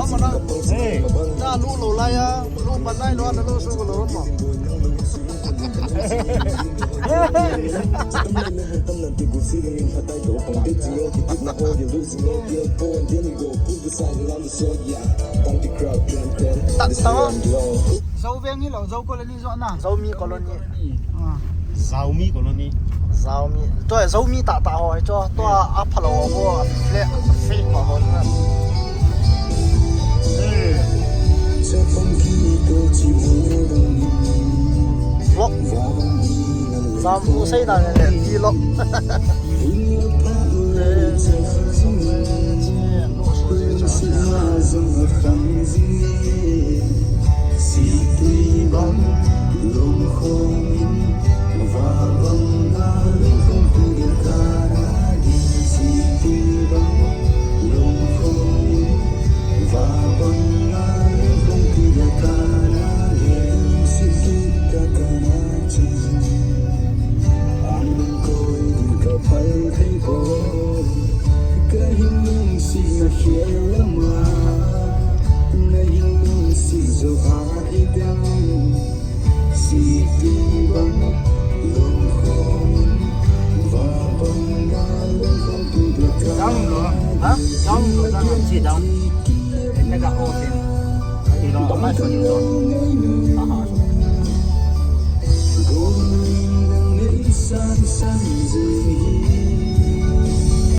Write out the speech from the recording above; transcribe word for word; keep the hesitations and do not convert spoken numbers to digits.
Hey. Na lu lo lai a, lu pan nai lo, na lu su lo mo. Ta, ta. Zo veng hi lo, zo colony lo. Zomi colony. Ah. Zomi colony. Zomi. Tua Zomi tah tah ho, tua a phalou ho, a flat, a fake ho, ho. Vlog. Zam u sei na le, vlog. Down lo, ha? Down lo, down lo, sit down. Ina ka open. Ilo, ama so ni so. Aha, so.